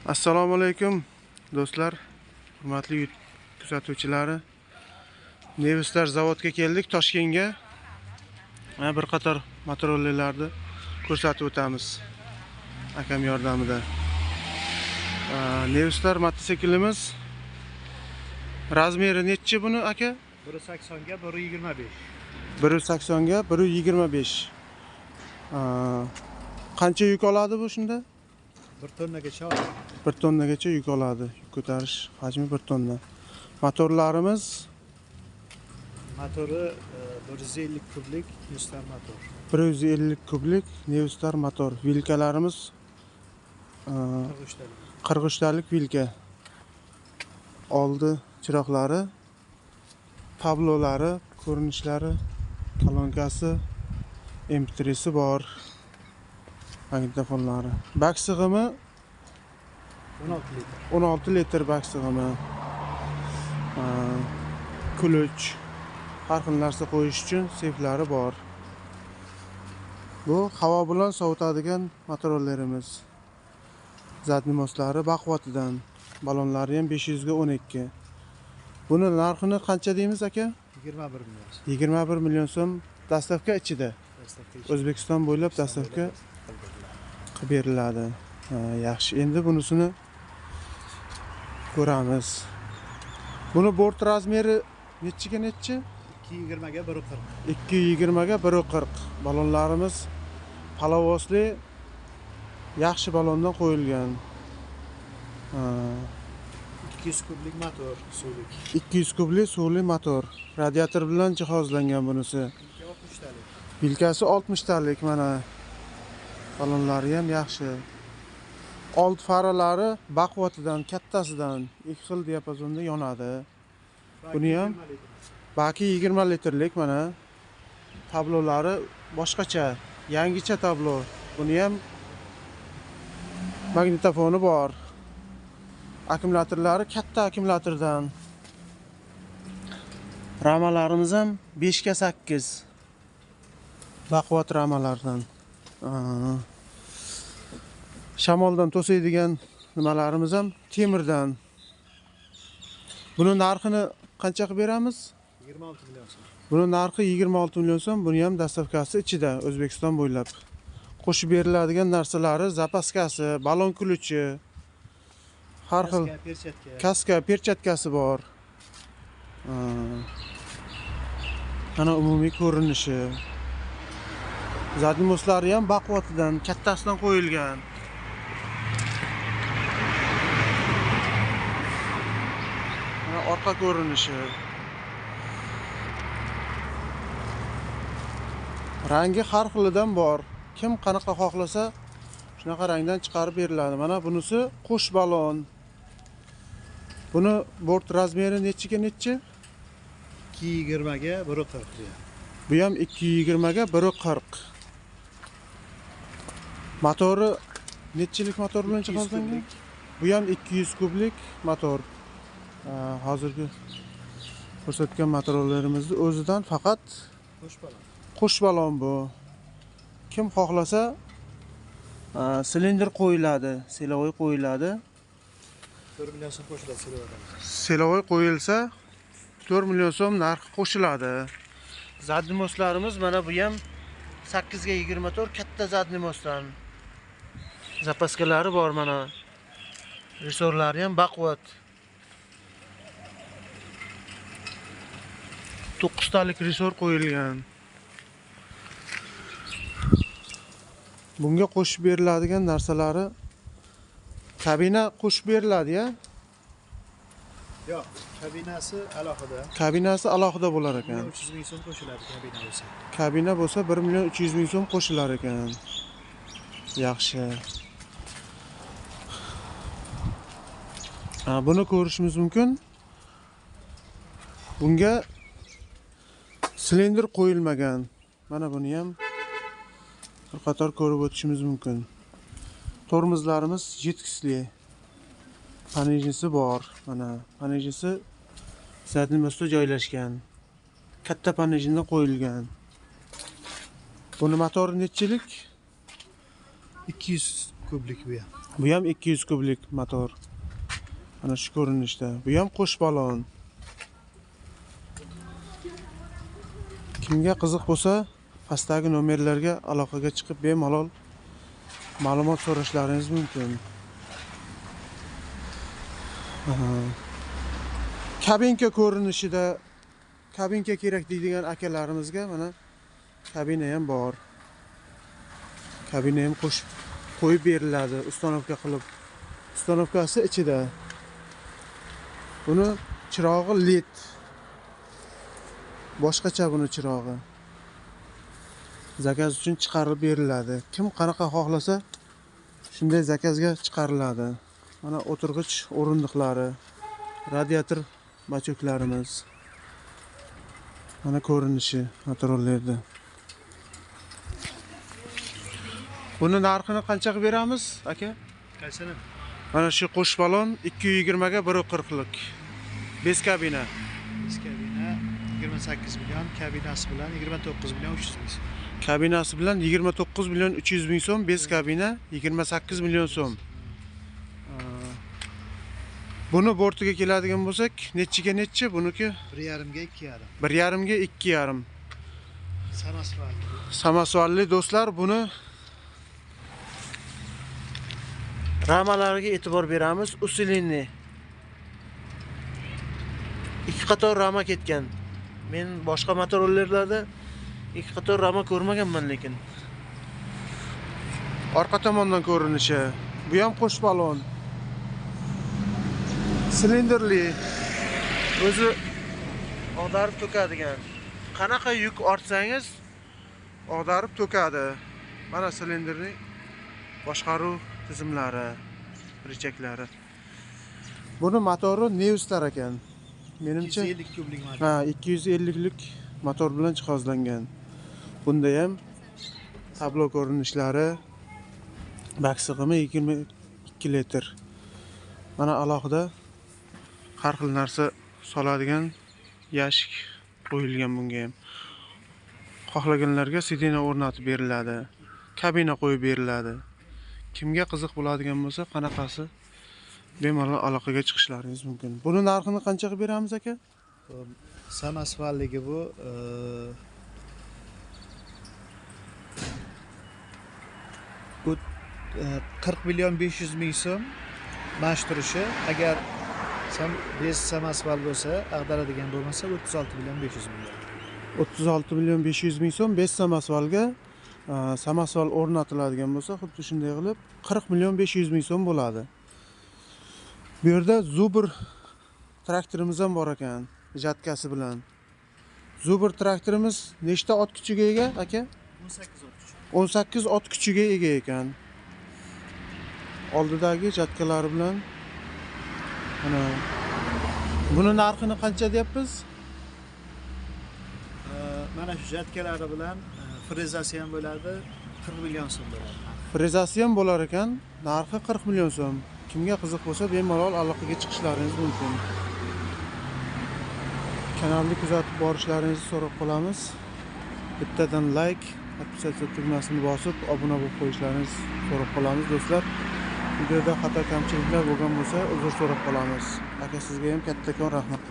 Assalomu alaykum do'stlar, hurmatli kuzatuvchilari. Nevislar zavodga keldik, Toshkentga. Mana bir qator motorollerlarni ko'rsatib o'tamiz akam yordamida. Nevislar mototsiklimiz razmeri nechi buni aka? 1.80 ga 1.25. 1.80 ga 1.25. Qancha yuk oladi bu shunda? 1 tonnagacha oladi. 1 tonnagacha yuk oladi. Yuk ko'tarish hajmi 1 tonna. Motorlarimiz motori 150 kublik Newstar motor. 150 kublik Newstar motor. Vilkalarimiz 43 talik vilka. Oldi chiroqlari, tablolari, ko'rinishlari, kolonkasi, MP3si bor. Magnitofonlari. Bak sig'imi 16 litr. 16 litr bak sig'imi. Ключ, har xil narsa qo'yish uchun seyflari bor. Bu havo bilan sovutadigan motorollerimiz. Zadnimoslari baquvvatidan, balonlari ham 500 ga 12. Buni narxini qancha deymiz aka? 21 million. 21 million so'm dastavka ichida. O'zbekiston bo'ylab dastavka qilib beriladi. Yaxshi, endi bunisini ko'ramiz. Buni bort razmeri nechiga nechi? 2.20 ga 1.40. 2.20 ga 1.40. Balonlarimiz palovosli, yaxshi balondan qo'yilgan. 200 kublik motor, suvlik. 200 kublik suvli motor. Radiator bilan jihozlangan bunisi. 60 talik. Vilkasi 60 talik mana. Balonlari ham yaxshi. Old faralari baquvvatidan, kattasidan, ikki xil diapazonda yonadi. Buni ham baki 20 litrlik mana. Tablolari boshqacha, yangicha tablo. Buni ham magnitofoni bor. Akkumulyatorlari katta akkumulyatordan. Ramalarimiz ham 5 ga 8. Baquvvat ramalardan. Shamoldan to'saydigan nimalarimiz ham temirdan. Buni narxini qancha qilib beramiz? 26 million so'm. Buni narxi 26 million so'm, buni ham dastavkasi ichida, O'zbekiston bo'ylab. Qo'shib beriladigan narsalari, zapaskasi, balon ключi, har xil kaska, perchatkasi bor. Mana umumiy ko'rinishi. Zadnimoslari ham baquvvatidan, kattasidan qo'yilgan. Mana orqa ko'rinishi. Rangi har xilidan bor. Kim qanaqa xohlasa shunaqa rangdan chiqarib beriladi. Mana bunisi qo'sh balon. Buni bort razmeri nechiga nechi? 2.20 ga 1.40. Bu ham 2.20 ga 1.40. Motori nechilik motor bilan jihozlangan? Bu ham 200 kublik motor. Hozirgi ko'rsatgan motorlarimizni o'zidan faqat qo'sh balon. Qo'sh balon bu. Kim xohlasa silindr qo'yiladi, silovoy qo'yiladi. 4 million so'm qo'shiladi silovoydan. Silovoy qo'yilsa 4 million so'm narxi qo'shiladi. Zadnimoslarimiz mana bu ham 8 ga 24 katta zadnimosdan. Zapaskalari bor mana. Resorlari ham baquvvat. 9 talik resor qo'yilgan. Bunga qo'shib beriladigan narsalari kabina qo'shib beriladi-ya? Yo'q, kabinasi alohida. Kabinasi alohida bo'lar ekan. 300 ming so'm qo'shiladi kabina bo'lsa. Kabina bo'lsa 1 million 300 ming so'm qo'shilar ekan. Yaxshi. Buni ko'rishimiz mumkin. Bunga silindr qo'yilmagan. Mana buni ham bir qator ko'rib o'tishimiz mumkin. Tormozlarimiz jetkisli. Panejisi bor. Mana panejisi zadnimosda joylashgan. Katta panejinda qo'yilgan. Buni motori nechilik? 200 kublik bu ham. Bu ham 200 kublik motor. Mana shu ko'rinishda. Bu ham qo'sh balon. Kimga qiziq bo'lsa, pastdagi nomerlarga aloqaga chiqib bemalol ma'lumot so'rashlaringiz mumkin. Kabinka ko'rinishida kabinka kerak deydigan akalarimizga mana kabina ham bor. Kabina ham qo'shib qo'yib beriladi, ustanovka qilib. Ustanovkasi ichida. Buni chirog'i LED. Boshqacha buni chirog'i. Zakaz uchun chiqarib beriladi. Kim qanaqa xohlasa shunday zakazga chiqariladi. Mana o'tirg'ich o'rindiqlari, radiator bachoklarimiz. Mana ko'rinishi motorollarda. Buni narxini qancha qilib beramiz, aka? Qaysini? Mana shu qo'sh balon 220 ga 1.40 lik. Bez kabina. Bez kabina 28 million, kabinasi bilan 29 million 300 ming so'm. Kabinasi bilan 29 million 300 ming so'm, bez kabina 28 million so'm. Buni bortiga keladigan bo'lsak, nechiga nechi buniki? 1.5 ga 2.5. 1.5 ga 2.5. Samosvalli. Samosvalli do'stlar, buni ramalariga e'tibor beramiz. Usilinni. 2 qator rama ketgan. Men boshqa motorollarda 2 qator rama ko'rmaganman lekin. Orqa tomondan ko'rinishi. Bu ham qo'sh balon. Silindrli. O'zi og'darib to'kadigan. Qanaqa yuk ortsangiz og'darib to'kadi. Mana silindrning boshqaruv tizimlari, richaklari. Buni motori Nevstar ekan. Menimcha 250 kublik motor. Ha, 250 lik motor bilan jihozlangan. Bunda ham tablo ko'rinishlari, bak sig'imi 22 litr. Mana alohida har xil narsa soladigan yashik qo'yilgan bunga ham. Xohlaganlarga sidina o'rnatib beriladi, kabina qo'yib beriladi. Kimga qiziq bo'ladigan bo'lsa, qanaqasi bemalol aloqaga chiqishlaringiz mumkin. Buni narxini qancha qilib beramiz aka? Samosvalligi bu bu 40 million 500 ming so'm mash turishi. Agar bez samosval bo'lsa, ag'daradigan bo'lmasa 36 million 500 ming. 36 million 500 ming so'm bez samosvalga samosval o'rnatiladigan bo'lsa, xuddi shunday qilib 40 million 500 ming so'm bo'ladi. Bu yerda Zubr traktorimiz ham bor ekan, jatkasi bilan. Zubr traktorimiz nechta ot kuchiga ega aka? 18 ot kuchi. 18 ot kuchiga ega ekan. Oldidagi jatkalari bilan. Mana buni narxini qancha deyapmiz? Mana shu jatkalari bilan frezasi ham bo'ladi, 40 million so'm bo'ladi. Frezasi ham bo'lar ekan, narxi 40 million so'm. Kimga qiziq bo'lsa, bemalol aloqaga chiqishlaringiz mumkin. Kanalni kuzatib borishlaringizni so'rab qolamiz. Bittadan like, podpisatsiya tugmasini bosib, obuna bo'lib qo'yishlaringizni so'rab qolamiz do'stlar. Videoda xato kamchiliklar bo'lgan bo'lsa, uzr so'rab qolamiz. Aka, sizga ham kattakon rahmat.